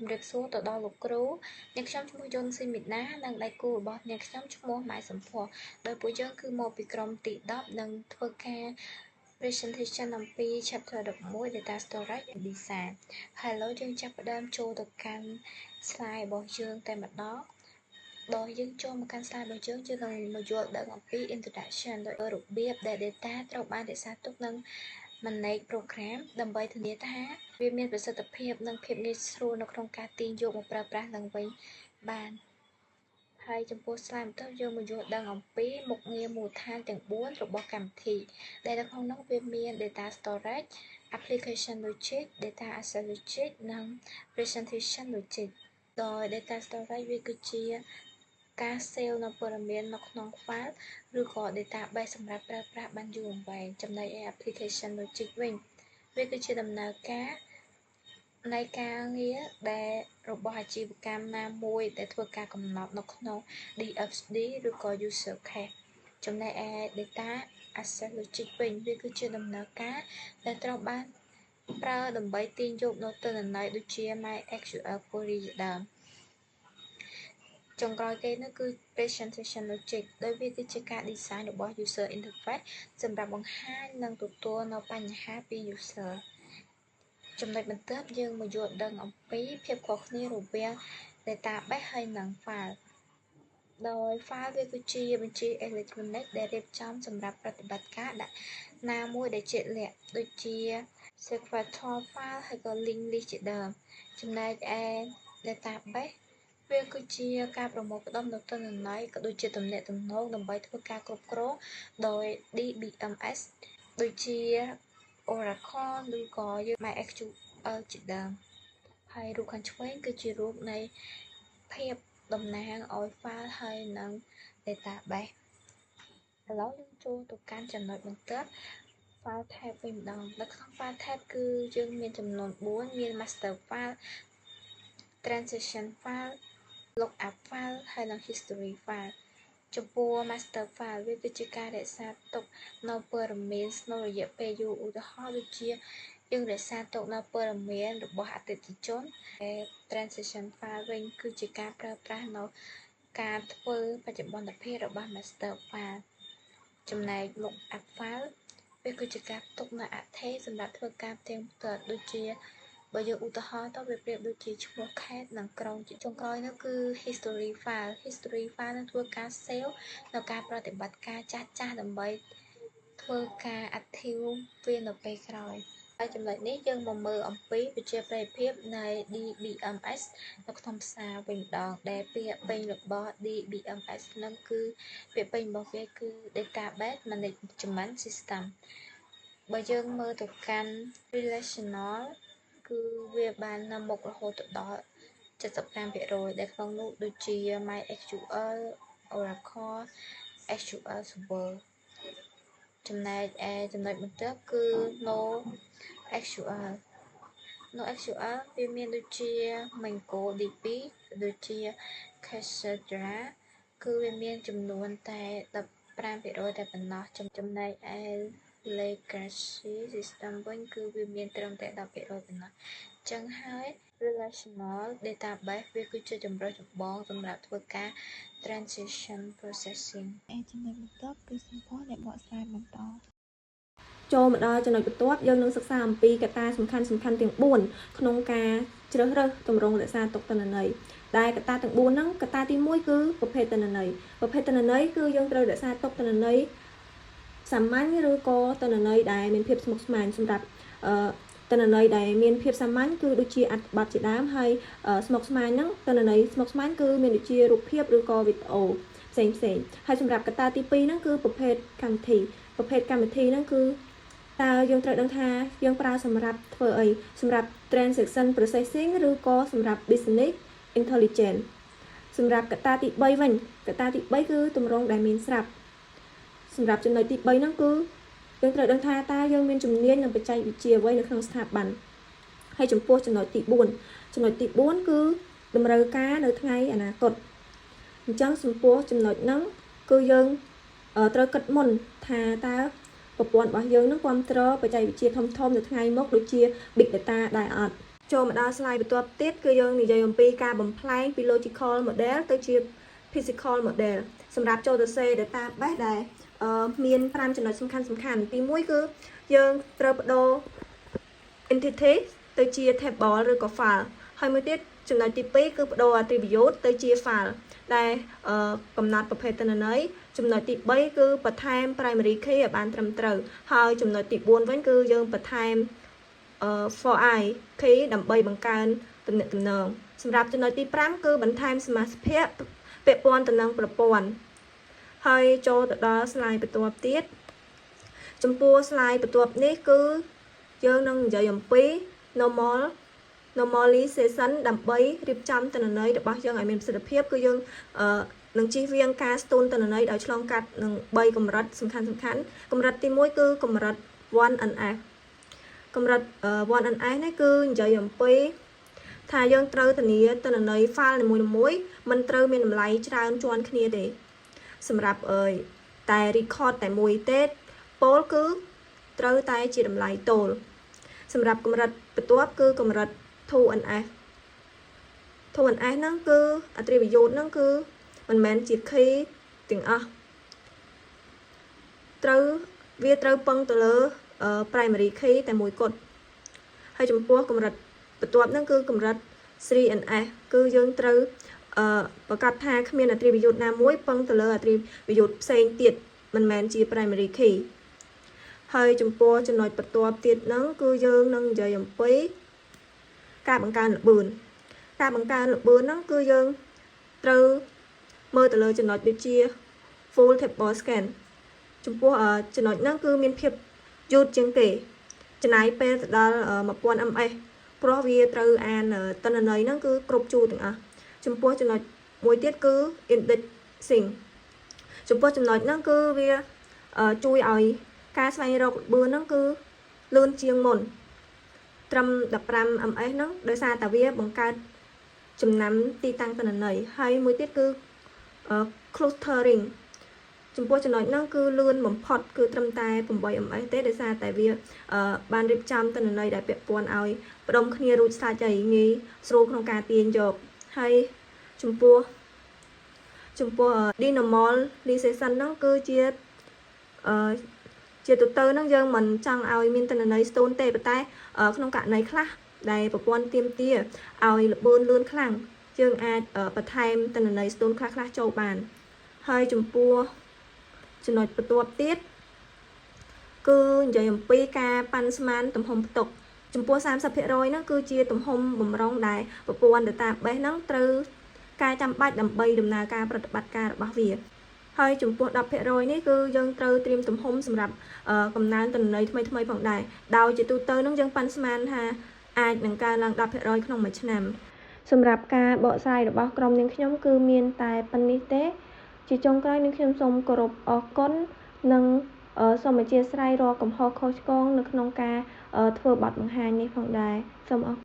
ជំរាបសួរទៅដល់លោកគ្រូនាងខ្ញុំឈ្មោះយុនស៊ីមីណានិងដៃគូរបស់នាងខ្ញុំឈ្មោះម៉ែសំភ័សដោយពួកយើងគឺមកពីក្រុមទី10និងធ្វើការ presentation អំពី chapter 11 data storage and design។ ហើយឥឡូវយើងចាប់ផ្ដើមចូលទៅកាន់ slide របស់យើងតែម្ដងដល់យើងចូលមកកាន់ slide របស់យើងយើងនឹងមកយល់ដឹងអំពី introduction ដោយរបៀបដែល data ត្រូវបានរក្សាទុកនិង manage program ដើម្បីធានាថាវាមានប្រសិទ្ធភាពនិងភាពងាយស្រួលនៅក្នុងការទាញយកមកប្រើប្រាស់ឡើងវិញបានហើយចំពោះ slide បន្ទាប់យើងមកយល់ដឹងអំពីមុខងារមូលដ្ឋានទាំង4របស់កម្មវិធីដែលនៅក្នុងនោះវាមាន data storage, application logic, data access logic និង presentation logic។ ដោយ data storage វាគឺជាការ save នូវព័ត៌មាននៅក្នុង file ឬក៏ database សម្រាប់ប្រើប្រាស់បានយូរអង្វែង។ចំណែកឯ application logic វិញវាគឺជាដំណើរការនៃការងារដែលរបស់អាជីវកម្មណាមួយដែលធ្វើការកំណត់នៅក្នុង DFD ឬក៏ use case។ ចំណែកឯ data access logic វិញវាគឺជាដំណើរការដែលត្រូវបានប្រើដើម្បីទាញយកនូវទិន្នន័យដូចជា MySQL query ជាដើមចុងក្រោយគេនោះគឺ presentation logic ដោយវាគឺជាការ design របស់ user interface សម្រាប់បង្ហាញនិងទទួលនូវបញ្ហាពី user។ ចំណុចបន្ទាប់យើងមកយល់ដឹងអំពីភាពខុសគ្នារវាង database ហើយនិង file ដោយ file វាគឺជាបញ្ជីអេឡិចត្រូនិកដែលរៀបចំសម្រាប់ប្រតិបត្តិការដាក់ណាមួយដែលជាក់លាក់ដូចជា sequential file ហើយក៏ link list ជាដើមចំណែកឯ database វាគឺជាការប្រមូលផ្ដុំនូវទិន្នន័យក៏ដូចជាទំនាក់ទំនងដើម្បីធ្វើការគ្រប់គ្រងដោយ DBMS ដូចជា Oracle ឬក៏យើង MySQL ជាដើមហើយរូបខាងឆ្វេងគឺជារូបនៃភាពតំណាងឲ្យ file ហើយនិង database។ ឥឡូវយើងចូលទៅកាន់ចំណុចបន្ទាប់ file type វិញម្ដងនៅក្នុង file type គឺយើងមានចំនួន4មាន master file, transaction file, lookup file ហើយនិង history file។ ចំពោះ master file វាគឺជាការរក្សាទុកនូវព័ត៌មានក្នុងរយៈពេលយូរឧទាហរណ៍ដូចជាយើងរក្សាទុកនូវព័ត៌មានរបស់អតិថិជនឯ transaction file វិញគឺជាការប្រើប្រាស់នូវការធ្វើបច្ចុប្បន្នភាពរបស់ master file។ ចំណែក lookup file វាគឺជាការផ្ទុកនូវអថេរសម្រាប់ធ្វើការផ្ទៀងផ្ទាត់ដូចជាបើយើងឧទាហរណ៍ទៅវាប្រៀបដូចជាឈ្មោះខេត្តនិងក្រុងចុងក្រោយនោះគឺ history file។ history file នឹងធ្វើការ save នៅការប្រតិបត្តិការចាស់ៗដើម្បីធ្វើការ active វានៅពេលក្រោយហើយចំណុចនេះយើងមកមើលអំពីប្រជាប្រិយភាពនៃ DBMS នៅក្នុងផ្សារវិញម្ដងដែលពាក្យពេញរបស់ DBMS នឹងគឺពាក្យពេញរបស់វាគឺ Database Management System។ បើយើងមើលទៅកាន់ Relational គឺវាបាននៅមុខរហូតទៅដល់75%ដែលក្នុងនោះដូចជា MySQL, Oracle, SQL Server។ ចំណែកឯចំណុចបន្ទាប់គឺ NoSQL។ NoSQL វាមានដូចជា MongoDB ដូចជា Cassandra គឺវាមានចំនួនតែ15%តែប៉ុណ្ណោះចំណែកឯ Legacy System វិញគឺវាមានត្រឹមតែ10%ប៉ុណ្ណោះចឹងហើយ Relational Database វាគឺជាជម្រើសចម្បងសម្រាប់ធ្វើការ Transaction Processing។ ឯចំណុចបន្ទាប់គឺសម្ផស្សអ្នកបកស្រាយបន្ត ចូលមកដល់ចំណុចបន្ទាប់យើងនឹងសិក្សាអំពីកត្តាសំខាន់សំខាន់ទាំង4ក្នុងការជ្រើសរើសទម្រង់រក្សាទុកទិន្នន័យដែលកត្តាទាំង4ហ្នឹងកត្តាទី1គឺប្រភេទទិន្នន័យប្រភេទទិន្នន័យគឺយើងត្រូវរក្សាទុកទិន្នន័យសាមញ្ញឬក៏ទិន្នន័យដែលមានភាពស្មុគស្មាញសម្រាប់អឺទិន្នន័យដែលមានភាពសាមញ្ញគឺដូចជាអត្ថបទជាដើមហើយស្មុគស្មាញហ្នឹងទិន្នន័យស្មុគស្មាញគឺមានដូចជារូបភាពឬក៏វីដេអូផ្សេងផ្សេងហើយសម្រាប់កត្តាទី2ហ្នឹងគឺប្រភេទកម្មវិធីប្រភេទកម្មវិធីហ្នឹងគឺតើយើងត្រូវដឹងថាយើងប្រើសម្រាប់ធ្វើអីសម្រាប់ transaction processing ឬក៏សម្រាប់ business intelligence។ សម្រាប់កត្តាទី3វិញកត្តាទី3គឺទម្រង់ដែលមានស្រាប់សម្រាប់ចំណុចទី3ហ្នឹងគឺយើងត្រូវដឹងថាតើយើងមានជំនាញនិងបច្ចេកវិទ្យាអ្វីនៅក្នុងស្ថាប័នហើយចំពោះចំណុចទី4ចំណុចទី4គឺតម្រូវការនៅថ្ងៃអនាគតអញ្ចឹងចំពោះចំណុចហ្នឹងគឺយើងត្រូវគិតមុនថាតើប្រព័ន្ធរបស់យើងនឹងគ្រប់គ្រងបច្ចេកវិទ្យាធំៗនៅថ្ងៃមុខដូចជា Big Data ដែរអត់។ ចូលមកដល់ slide បន្ទាប់ទៀតគឺយើងនិយាយអំពីការបំប្លែងពី logical model ទៅជា physical model សម្រាប់ចូលទៅសេ database ដែលមាន5ចំណុចសំខាន់សំខាន់ទី1គឺយើងត្រូវបដូរ entity ទៅជា table ឬក៏ file ហើយមួយទៀតចំណុចទី2គឺបដូរ attribute ទៅជា file ដែលកំណត់ប្រភេទទិន្នន័យចំណុចទី3គឺបន្ថែម primary key ឲ្យបានត្រឹមត្រូវហើយចំណុចទី4វិញគឺយើងបន្ថែម foreign key ដើម្បីបង្កើនទំនាក់ទំនងសម្រាប់ចំណុចទី5គឺបន្ថែមសមាសភាគពាក់ព័ន្ធទៅនឹងប្រព័ន្ធហើយចូលទៅដល់ slide បន្ទាប់ទៀតចំពោះ slide បន្ទាប់នេះគឺយើងនឹងនិយាយអំពី normalization ដើម្បីរៀបចំទិន្នន័យរបស់យើងឲ្យមានប្រសិទ្ធភាពគឺយើងនឹងជៀសវាងការស្ទួនទិន្នន័យដោយឆ្លងកាត់នឹង3កម្រិតសំខាន់សំខាន់កម្រិតទី1គឺកម្រិត 1NF កម្រិត 1NF នេះគឺនិយាយអំពីថាយើងត្រូវធានាទិន្នន័យ file នីមួយៗមិនត្រូវមានតម្លៃច្រើនជាន់គ្នាទេសម្រាប់អើយតែ record តែមួយទេពោលគឺត្រូវតែជាតម្លៃទោលសម្រាប់កម្រិតបន្ទាប់គឺកម្រិត 2NF 2NF ហ្នឹងគឺ attribute ហ្នឹងគឺមិនមែនជា key ទាំងអស់ត្រូវវាត្រូវពឹងទៅលើ primary key តែមួយគត់ហើយចំពោះកម្រិតបន្ទាប់ហ្នឹងគឺកម្រិត 3NF គឺយើងត្រូវអឺប្រកាសថាគ្មាន attribute ណាមួយពឹងទៅលើ attribute ផ្សេងទៀតមិនមែនជា primary key ហើយចំពោះចំណុចបន្ទាប់ទៀតហ្នឹងគឺយើងនឹងនិយាយអំពីការបង្កើនល្បឿនការបង្កើនល្បឿនហ្នឹងគឺយើងត្រូវមើលទៅលើចំណុចដូចជា full table scan ចំពោះចំណុចហ្នឹងគឺមានភាពយឺតជាងគេចំណាយពេលទៅដល់1000 ms ព្រោះវាត្រូវអានទិន្នន័យហ្នឹងគឺគ្រប់ជួរទាំងអស់ចំពោះចំណុចមួយទៀតគឺ indexing ចំពោះចំណុចហ្នឹងគឺវាជួយឲ្យការស្វែងរកល្បឿនហ្នឹងគឺលឿនជាងមុនត្រឹម15 ms ហ្នឹងដោយសារតែវាបង្កើតចំណាំទីតាំងទិន្នន័យហើយមួយទៀតគឺ clustering ចំពោះចំណុចហ្នឹងគឺលឿនបំផុតគឺត្រឹមតែ8 ms ទេដោយសារតែវាបានរៀបចំទិន្នន័យដែលពាក់ព័ន្ធឲ្យផ្ដុំគ្នារួចស្រេចហើយងាយស្រួលក្នុងការទាញយកហើយចំពោះ denormalization ហ្នឹងគឺជាអឺជាទូទៅហ្នឹងយើងមិនចង់ឲ្យមានទិន្នន័យស្ទួនទេប៉ុន្តែក្នុងករណីខ្លះដែលប្រព័ន្ធទាមទារឲ្យល្បឿនលឿនខ្លាំងយើងអាចបន្ថែមទិន្នន័យស្ទួនខ្លះៗចូលបានហើយចំពោះចំណុចបន្ទាប់ទៀតគឺនិយាយអំពីការប៉ាន់ស្មានទំហំផ្ទុកចំពោះ30%ហ្នឹងគឺជាទំហំបំរុងដែលប្រព័ន្ធ database ហ្នឹងត្រូវការចាំបាច់ដើម្បីដំណើរការប្រតិបត្តិការរបស់វាហើយចំពោះ10%នេះគឺយើងត្រូវត្រៀមទំហំសម្រាប់កំណើនទិន្នន័យថ្មីថ្មីផងដែរដោយជាទូទៅនឹងយើងប៉ាន់ស្មានថាអាចនឹងកើនឡើង10%ក្នុងមួយឆ្នាំសម្រាប់ការបកស្រាយរបស់ក្រុមនាងខ្ញុំគឺមានតែប៉ុណ្ណេះទេជាចុងក្រោយនាងខ្ញុំសូមគោរពអរគុណនិងសូមអធ្យាស្រ័យរាល់កំហុសខុសឆ្គងនៅក្នុងការធ្វើបទបង្ហាញនេះផងដែរសូមអរ